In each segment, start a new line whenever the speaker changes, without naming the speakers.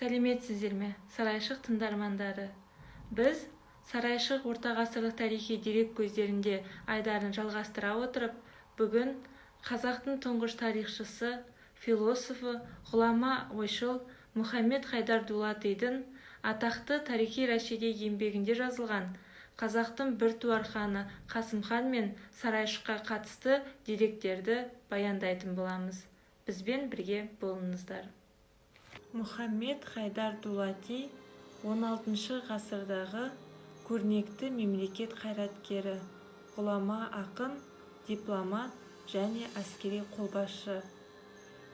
Сәлеметсіздер ме, Сарайшық тыңдармандары! Біз «Сарайшық ортағасырлық тарихи дерек көздерінде» айдарын жалғастыра отырып, бүгін қазақтың тұңғыш тарихшысы, философы, ғұлама ойшыл Мұхаммед Хайдар Дулатидің атақты Тарихи Рашиди еңбегінде жазылған қазақтың біртуар ханы Қасым хан мен Сарайшыққа қатысты деректерді баяндайтын боламыз. Бізбен бірге болыңыздар! Мұхаммед Хайдар Дулати 16 ғасырдағы көрнекті мемлекет қайраткері, ғұлама ақын, дипломат және әскери қолбасшы.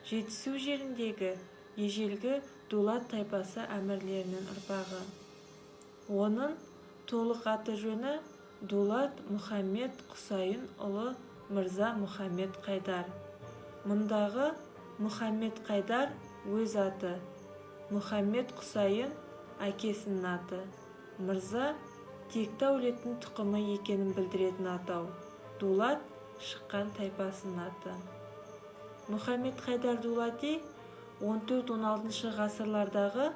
Жетісу жеріндегі ежелгі дулат тайпасы әмірлерінің ұрпағы. Оның толық аты-жөні Дулат Мұхаммед Құсайын ұлы Мырза Мұхаммед Қайдар. Мұндағы Мұхаммед Қайдар өз аты, Мұхаммед Құсайын әкесінің аты, Мырза текті әулеттің тұқымы екенін білдіретін атау, Дулат шыққан тайпасының аты. Мұхаммед Хайдар Дулати 14-16 ғасырлардағы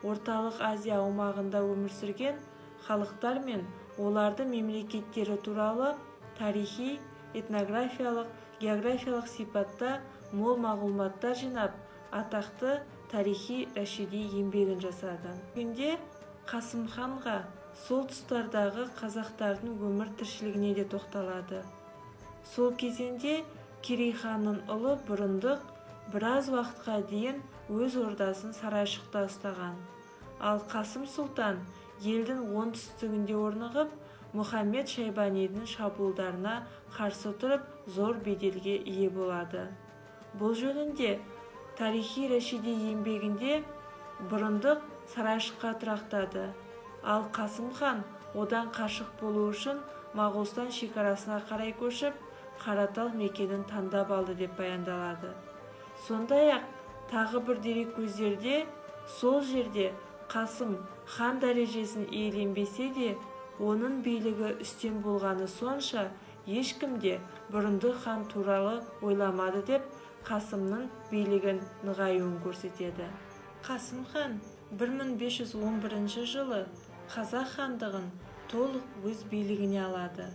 Орталық Азия аумағында өмір сүрген халықтар мен олардың мемлекеттері туралы тарихи, этнографиялық, географиялық сипатта мол мағлұматтар жинап, атақты Тарихи Рашиди еңбегін жасады. Бүгінде Қасым ханға сол тұстардағы қазақтардың өмір тіршілігіне де тоқталады. Сол кезеңде Керей ханның ұлы Бұрындық біраз уақытқа дейін өз ордасын Сарайшықта ұстаған. Ал Қасым сұлтан елдің оңтүстігінде орнығып, Мұхаммед Шайбанидің шабуылдарына қарсы тұрып, зор беделге ие болады. Бұл жөнінде Тарихи Рашиди еңбегінде: «Бұрындық Сарайшыққа тұрақтады, ал Қасым хан одан қашық болу үшін Моғолстан шекарасына қарай көшіп, Қаратал мекенін таңдап алды», – деп баяндалады. Сондай-ақ тағы бір дереккөздерде сол жерде Қасым хан дәрежесін иеленбесе де, оның билігі үстем болғаны сонша, ешкім де Бұрындық хан туралы ойламады деп, Қасымның билігін нығаюын көрсетеді. Қасым хан 1511 жылы Қазақ хандығын толық өз билігіне алады.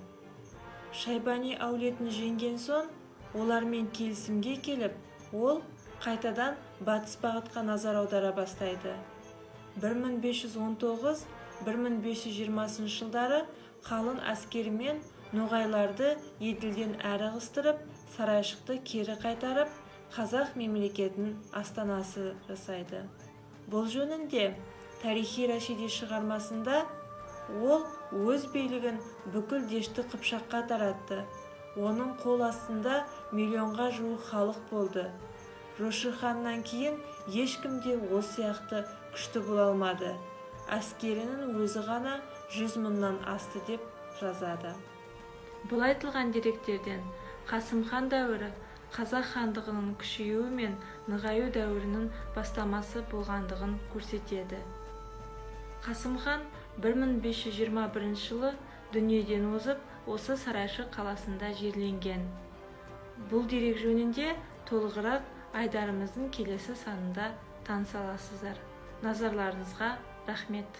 Шайбани әулетін жеңген соң, олармен келісімге келіп, ол қайтадан батыс бағытқа назар аудара бастайды. 1519-1520 жылдары қалың әскерімен ноғайларды Еділден әрі ығыстырып, Сарайшықты кері қайтарып, қазақ мемлекетінің астанасы жасайды. Бұл жөнінде Тарихи Рашиди шығармасында: «Ол өз билігін бүкіл Дешті Қыпшаққа таратты. Оның қол астында миллионға жуық халық болды. Жошы ханнан кейін ешкім де ол сияқты күшті бола алмады. Әскерінің өзі ғана 100 мыңнан асты», – деп жазады. Бұл айтылған деректерден Қасым хан дәуірі Қазақ хандығының күшеюі мен нығаю дәуірінің бастамасы болғандығын көрсетеді. Қасым хан 1521 жылы дүниеден озып, осы Сарайшық қаласында жерленген. Бұл дерек жөнінде толығырақ айдарымыздың келесі санында таныса аласыздар. Назарларыңызға рахмет!